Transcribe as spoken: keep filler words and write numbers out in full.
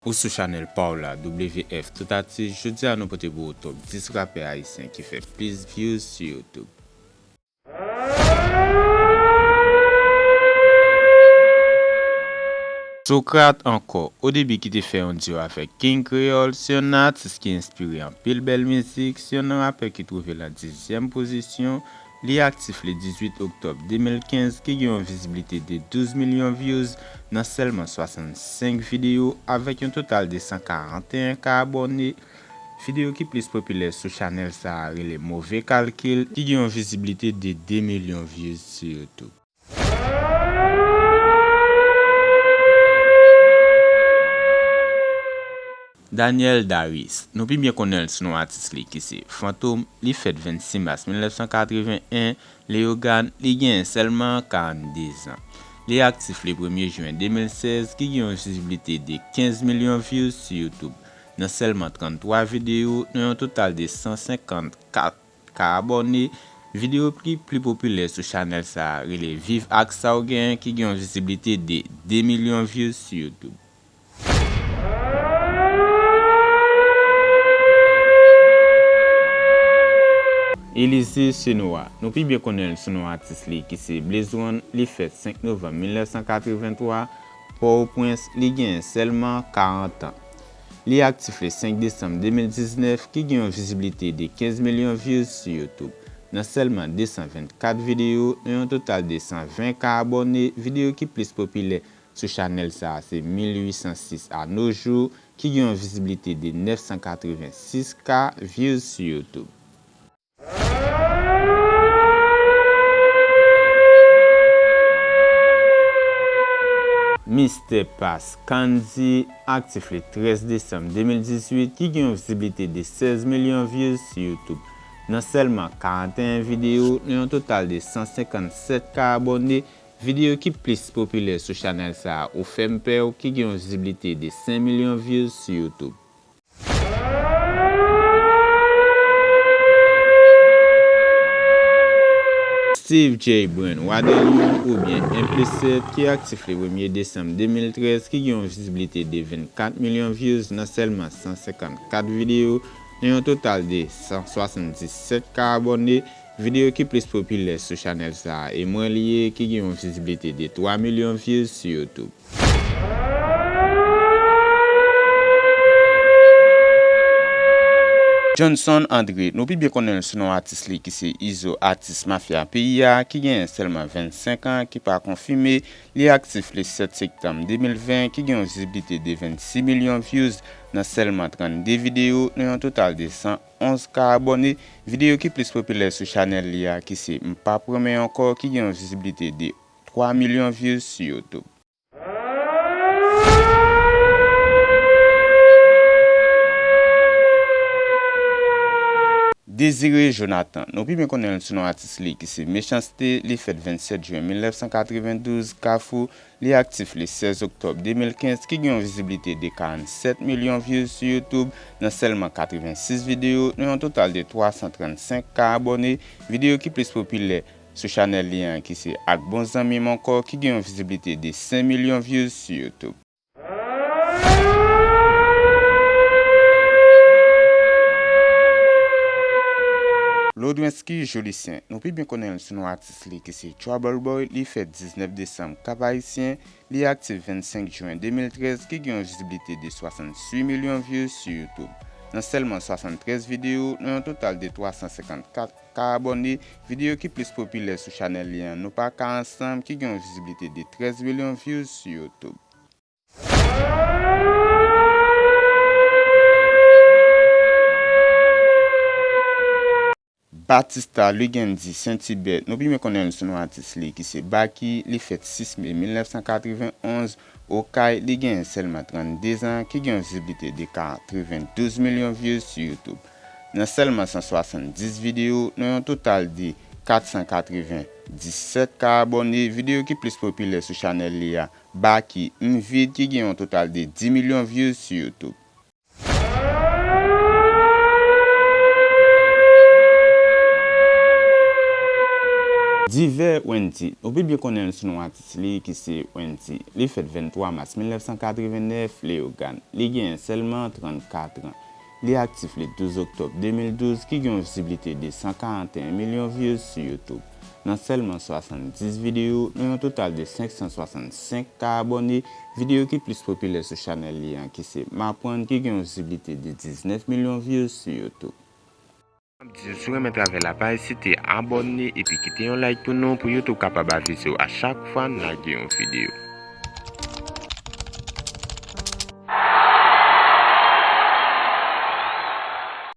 Ou sou chanèl pa w la, W F Tout Atis. Jodi a, nou pote pou ou top dis rapè ayisyen ki fè plis views sou YouTube. Socrate ankò, Odebi ki te fè yon duo avèk King Kreyòl, se yon atis ki enspire anpil bèl mizik, se yon rapè ki twouve l an dizyèm pozisyon, li aktif le dizuit oktòb de mil kenz, ki gen yon viziblite de douz milyon views nan sèlman swasannsenk videyo, avèk yon total de san karanteyen ka abòne. Videyo ki plis popilè sou chanèl sa a rele Move Kalkil, ki gen yon viziblite de de milyon views sou YouTube. Daniel Daris, nou pi byen konnen l sou non atis li ki se Fantom, li fèt vennsis mas mil nèf san katreven en, Leyogàn, li genyen sèlman karannde zan. Li aktif le premye jen de mil sèz, ki gen yon viziblite de kenz milyon views sou YouTube. Nan sèlman tranntwa videyo, nan yon total de san senkannkat ka abòne, videyo ki pli popilè sou chanèl sa a rele Viv ak sa w gen, ki gen yon viziblite de de milyon views sou YouTube. Elysée Senoa, nou pi byen konnen l sou non atis li ki se Blaze One, li fèt senk novanm mil nèf san katrevenntwa, Pòtoprens, li genyen sèlman karant an. Li aktif le senk desanm de mil diznèf, ki gen yon viziblite de kenz milyon views sou YouTube. Nan sèlman de san vennkat videyo, nan yon total de san ven ka abòne, videyo ki plis popilè sou chanèl sa a se mil uit san sis a no jou, ki gen yon viziblite de nèf san katrevensis ka views sou YouTube. Mister Pass Kandy, aktif le trèz desanm de mil dizuit, ki gen yon viziblite de sèz milyon views sou YouTube. Nan sèlman karanteyen videyo, nan yon total de san senkannsèt ka abòne, videyo ki plis popilè sou chanèl sa a, Ou Fè M Pè W, ki gen yon viziblite de senk milyon views sou YouTube. Steve J Brand, Wa dè Lyon oubyen M P sèt, ki aktif le premye desanm de mil trèz, ki gen yon viziblite de vennkat milyon views nan sèlman san senkannkat videyo, nan yon total de san swasanndisèt ka abòne, videyo ki plis popilè sou chanèl sa a, E Mwen Li Ye, ki gen yon viziblite de twa milyon views sou YouTube. Johnson André, nou pi byen konnen l sou non atis li ki se Izo, atis mafya peyi a, ki genyen sèlman vennsenk an, ki pa konfime. Li aktif le sèt septanm de mil ven, ki gen yon viziblite de vennsis milyon views nan sèlman trannde videyo, nan yon total de san onz ka abòne. Videyo ki plis popilè sou chanèl li a, ki se M P ap Renmen Ankò, ki gen yon viziblite de twa milyon views sou YouTube. Désiré Jonathan, nou pi byen konnen l sou non atis li ki se Mechanste, li fèt vennsèt jen mil nèf san katrevendouz, Kafou, li aktif le sèz oktòb de mil kenz, ki gen yon viziblite de karannsèt milyon views sou YouTube nan sèlman katrevensis videyo, nan yon total de twa san trannsenk ka abòne. Videyo ki plis popilè sou chanèl li an ki se Ak Bon Zanmi M Ankò, ki gen yon viziblite de senk milyon views sou YouTube. Lodwensky Jolicien, nou pi byen konnen l sou non atis li ki se Trouble Boy, li fèt diznèf desanm, Kap Ayisyen, li aktif vennsenk jen de mil trèz, ki gen yon viziblite de swasanntuit milyon views sou YouTube. Nan sèlman swasanntrèz videyo, nan yon total de twa san senkannkat ka abòne, videyo ki plis popilè sou chanèl li an, Nou Pa Ka Ansanm, ki gen yon viziblite de trèz milyon views sou YouTube. Batista Luguendy Saint-Hubert, nou pi byen konnen l sou non atis li ki se Baky, li fèt sis me mil nèf san katrevenonz, Okay, li genyen sèlman trannde zan, ki gen yon viziblite de katrevendouz milyon views sou YouTube. Nan sèlman san swasanndis videyo, nan yon total de kat san katrevendisèt ka abòne, videyo ki plis popilè sou chanèl li a, Baky, M Vid, ki gen yon total de dis milyon views sou YouTube. Divè Wendyy, nou pi byen konnen l sou non atis li ki se Wendyy. Li fèt venntwa mas mil nèf san katreven nèf, Leyogàn. Li genyen sèlman trannkat an. Li aktif le douz oktòb de mil douz, ki gen yon viziblite de san karanteyen milyon views sou YouTube. Nan sèlman swasanndis videyo, nan yon total de senk san swasannsenk ka abòne, videyo ki plis popilè sou chanèl li an, ki se M Aprann, ki gen yon viziblite de diznèf milyon views sou YouTube. M ap di w, si w renmen travay la, pa ezite abòne epi kite yon like pou nou, pou YouTube kapab avize w a chak fwa n lage yon videyo.